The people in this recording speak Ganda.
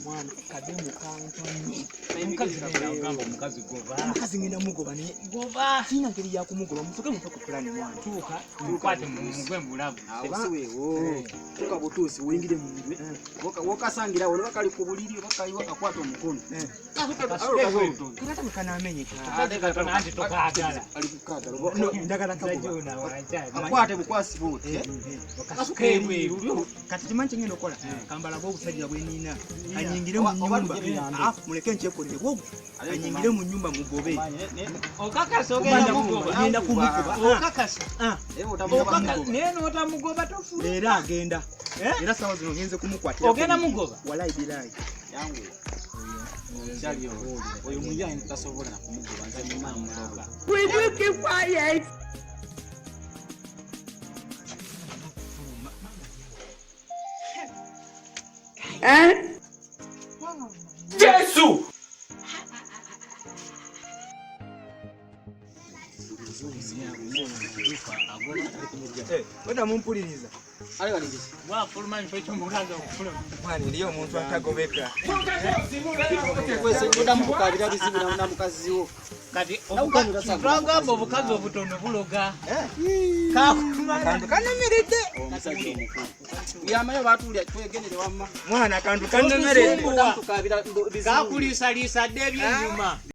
Mwana kademu kantonye. Omukazi gamba omukazi goba. Omukazi ngenda mugoba naye Goba. sirina ngeri ya kumugoba, musoke mumpe ku pulani mwana. Tuuka mukwate mugwe mubulavu. Awo si weewo. Tuuka butuusi oyingire mu nju. Wokasangira awo oba kali ku buliri oba kali wakakwata omukono. Kata bwe kanaamenyeka. Ate katono anti tokaagala. Ali kukaagala. No, njagala kagoba. Akwate bukwasi buti. Kasuka ebweru. Kati kimanyi kyengenda okukola, kambalaga obusajja bwe nina, kanyingire mu Oba nnyumba. tugye tuyambe. Ah, muleke nkyekolere bwogu, kanyingire mu nnyumba mugobe. Okakasa ogenda mugoba. Ngenda kumugoba. Ah, Okakasa. ah. Okakasa. Naye n'otamugoba tofu. Leero agenda, era sawa zino ngenze kumukwatira. Ogenda mugoba? Walayi birayi. Oyo muyayi tasobola nakumugoba, nze mumanyi naawe. Will you keep quiet? Eh? Jésù! Weda mumpuliriza. Ale walingisi. Wafuluma ekifo ky'omukazi okufuluma. Mwana, eriyo omuntu atagobeka. Kwese odamu kukabira bizibu na mukazi wo. Kati Nawe tasobola. twagamba obukazi obutono buloga. Kakumala. Akantu kanemeredde. Omusajja omukulu. Yamayo batuulya twegendere wamma. Mwana, akantu kanemeredde. Odamu tukabira bizibu. Kakuliisaliisa dda ebyenyuma.